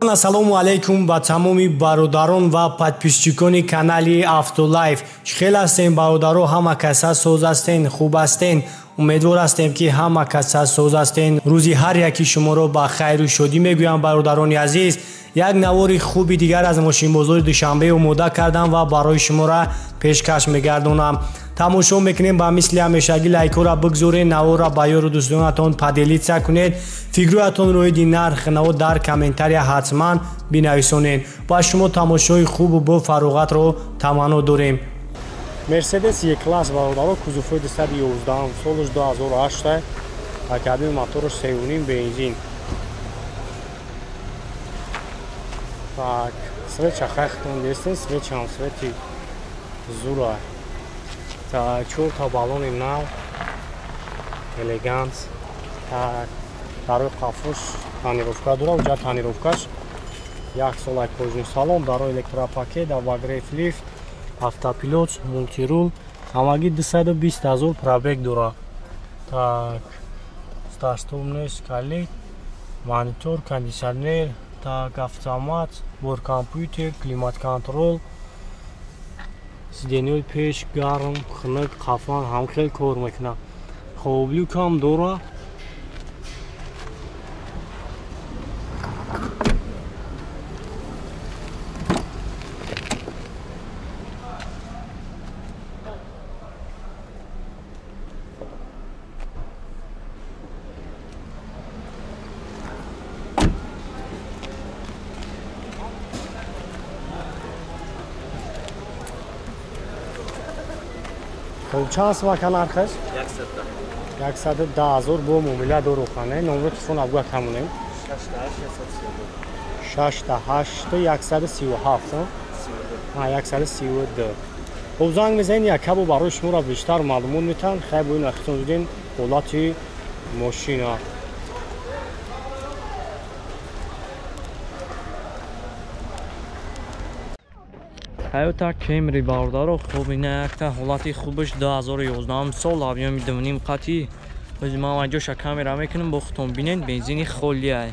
Ассалому алайкум ба тамоми бародарон ва подписчикони канали Автолайф. Чӣ хел ҳастем бародаро? Ҳама каса соз ҳастен, хуб ҳастен? Умедвор ҳастем, ки ҳама каса соз ҳастен. Рӯзи ҳар яки шуморо ба хайру шодӣ мегӯям, бародарони азиз. Як навори хуби дигар аз мошинбозори Душанбе омода кардам ва барои шуморо пешкаш мегардонам. Тамошо мекунем, ба мисли ҳамешагӣ лайкҳоро бигзоред, наворро ба ёру дӯстонатон поделиться кунед, фикрҳоятонро оиди нарх наво дар комментария ҳатман бинависонед. Ба шумо тамошои хубу бо фароғатро таманно дорем. Мерседес Е-класс бародаро, кузовҳои 211, солаш 2008, кабини мотораш 3.5 бензин. Так, свеча хайхтон дестен, свеча ҳам свети зура. Так, чорта баллони нав, элеганс. Так, дарои қафош тонировка дора, уҷа тонировкаш як сола кожный салон, дарои электропакет, обогрев лифт, автопилот, мультирул, ҳамагӣ 220 000 пробег дора. Так, старт-стоп нест, калид, монитор, кондиционер, так, автомат, боркомпютер, климат-контрол, сиденьҳои пеш гарм, хунук, қафан ҳам хел кор мекунад. Хоб, люкам дора. Хоб, чанд сумака нархаш? 110 000 бо муомила дорухане. Номро телефон абгӯя камонем. 68 137 132. Хоб, занг мезанед, якабо барои шуморо бештар маълумот метаҳанд. Хай, бо ин вақтон дидем ҳолати мошина. Toyota Camry бародаро, хуб, ина якта ҳолати хубаш 2011 сол, объёми 2.5 қатӣ. Ҳозир ман аҷоша камера мекунам, бо худтон бинед, бензини холия.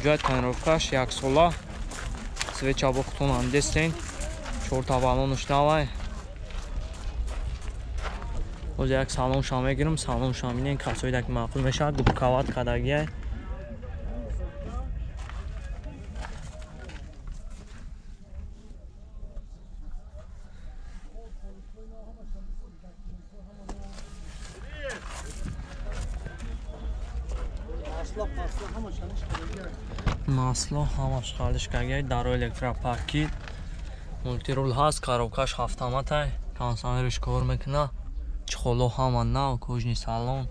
Ҷои тонировкаш як сола. Свеча бо худтон андестен. Чорта баллонаш навай. Ҳозир як салонша мегирам, салонша бинед, касоида ки маъқул мешавад, губкават кардагиай. Масло ҳамаш халиш кардагиай, дарои электропакет, мультирул ҳаст, коробкаш ҳафтаматай, кондиционериш кор мекунад, чехоло ҳама нав, кожный салон,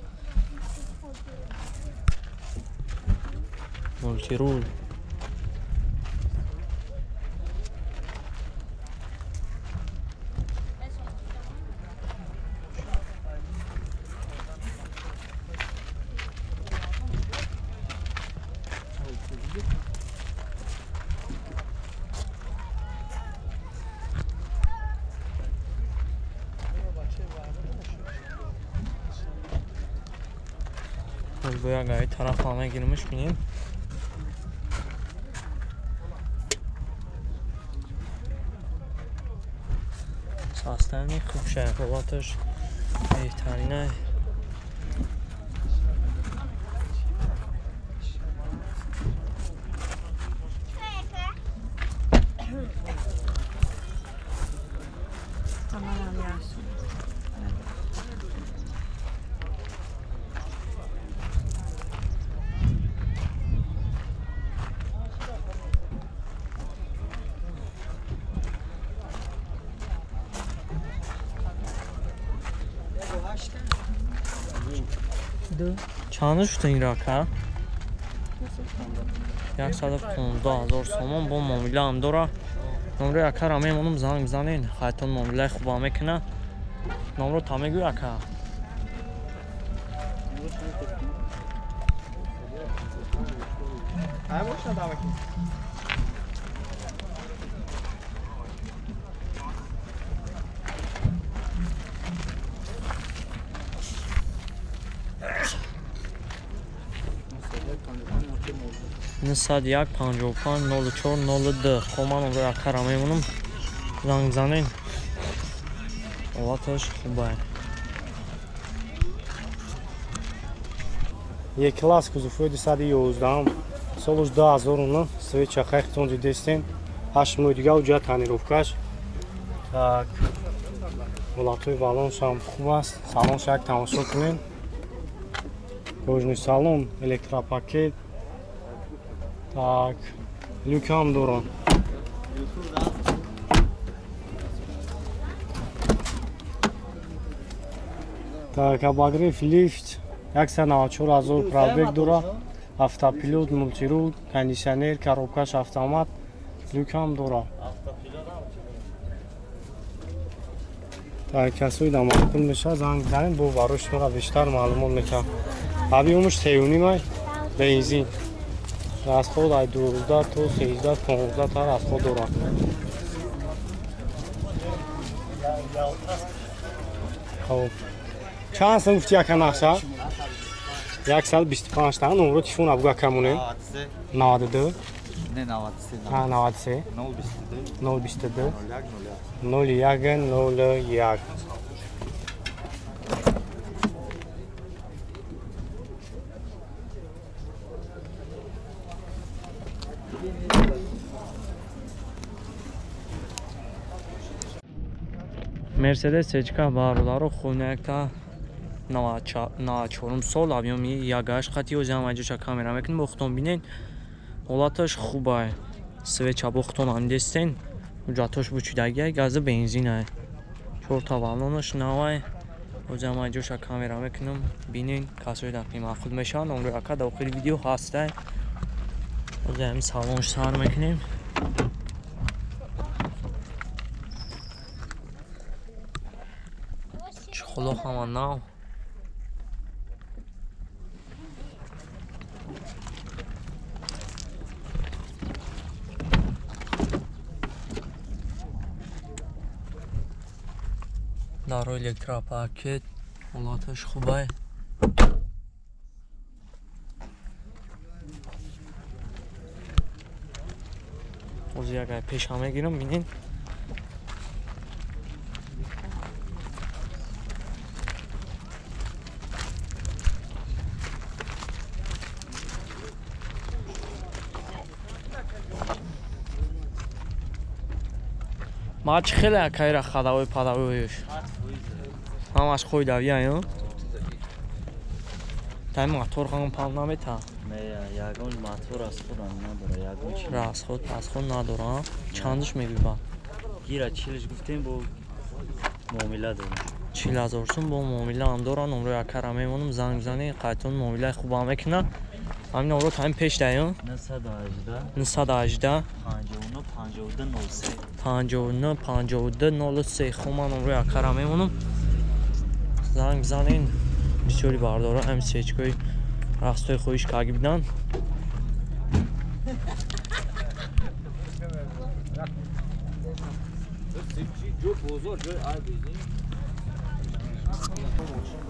мультирул. Боя гаи тарафа мегирмиш бинем. Состояние хуб шай, ҳолаташ беҳтаринай. Чанд шуд ин рака? 115 000 сомон бо муомила ҳам дора. Номрои акаро мемонам, занг бизанед, хайтон муомилаи хуба мекунад. Номро та мегӯй ака? 901 55 04 02. Хоман умро акара мемонам. Занг занен. Ҳолаташ хубай. Е класс кузовҳои 211 солуш 2009 свеча хайхтон дидестен. 8 моҳи дига уҷа тонировкаш. Так. Ҳолатҳои балонш ҳам хуб аст. Салонш як тамошо кунем. Кожный салон, электропакет. Так, люк ҳам дорам. Так, обогрев лифт 194 000 пробег дора. Автопилот, мультирул, кондиционер, коробкаш автомат, люк ҳам дора. Так, касои дамақул мешавад, занг занед, бо барои шуморо бештар маълумот метавам. Объёмаш 3.5 бензин. Расход аз 12 то 13, 15 та расход дорад. Хоб. Чанд сум гуфти яка нақша? 125 та. Номро телефон абгу камонем. 92 Не 93. А 93 022 022 01 01. Мерседес Сечка бародаро хунакта 94 сол объёми 1.8 қати озиам аҷоша камера мекунем, бохтон бинен. Ҳолаташ хубай. Свеча бохтон ҳам дестен. Ҳуҷҷатош бучидагиай, гази бензинай. Чорта баллонаш навай. Озиам аҷоша камера мекунем, бинен, касои дар қимат мешаванд. Номри ака дар охири видео ҳастай. Озиам салонш сар мекунем. Хуло ҳама нав. Даро электропакет, ҳолаташ хубай. Ҳозир як пеша мегирам, бинед. Ма чӣ хеле акайра хадавои падавоиш. Ҳамаш хойдавия, тай мотор ҳам пам намета. Не, ягон мотор расход надора, ягон чи. Расход, расход надора. Чандаш мегӯба? Гира 40 гуфтем, бо муомила дорам. 40 000 сум бо муомила ҳам дора. Номрои акара мемонам, занг бизанед, қайтон муомилаи хубам мекунад. Ҳамин номро таим пеш даён. 918 918 59 52 03 59 52 03. Хо ман номрои акара мемонам. Занг бизанед. Бисёри бардора ҳамин сечкои растои хоҳиш карда биданд.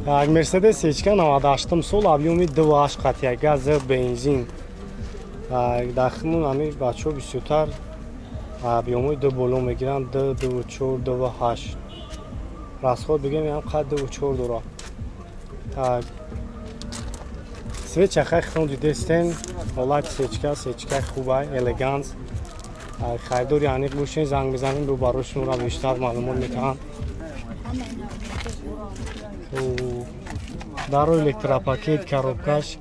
Так, Мерседес Сечка 98 сол объёми 2.8 қатия газ бензин. Так, дахмон ҳами бачаҳо бисёртар объёмои 2 боло мегиранд, 2, 2.4, 2.8. Расход бигем ҳам қад 2.4 дора. Так, свеча хайхтон дидестен, ҳолати сечка, сечка хубай, элеганс. Харидори аниқ бошед, занг бизанед, бо барои шуморо бештар маълумот метаҳанд. Даро электропакет, коробкаш,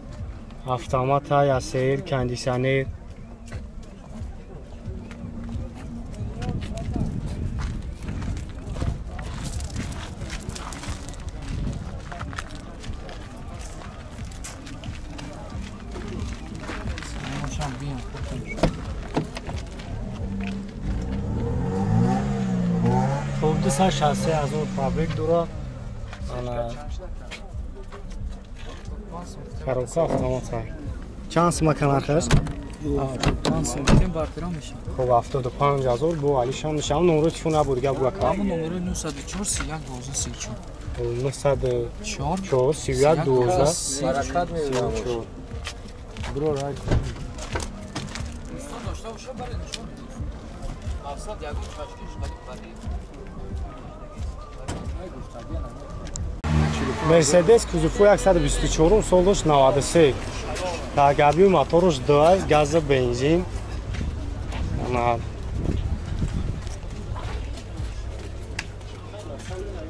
автомат, АСР, кондиционер. Хоб 263 000 пробег дора. Коробка автомат. Чанд сума нархаш? 75 000 бо алишам мешавам. Номро телефон набуд, гап гуака. Номеро 904 31 12 34. 904 31 12 34. Бро рай. Устод дошта боша баре нишон медиҳ. Мақсад ягон чашкиш қадим бари. Мерседес кузову 124 солдош 93. Так, объем моторуш 2, газа бензин. Ана.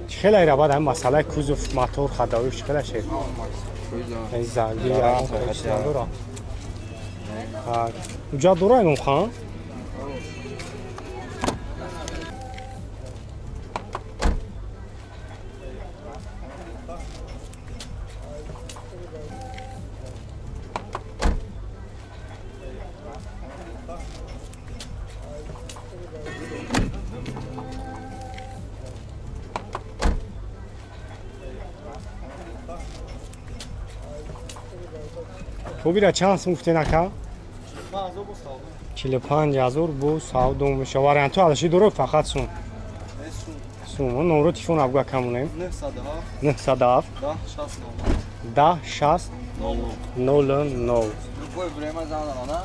Хеле айрабад ҳам масъалаи кузов мотор хадавиш хеле шед. Занги надора. Так, уҷа дора ягон хан? Хубира чанд сум гуфтен ака? 45,000 бо савдо меша. Вариантҳо алаши доро фақат сум. Сум. Номро телефон абга камонем. 907 10 60 00. Любое время занг на.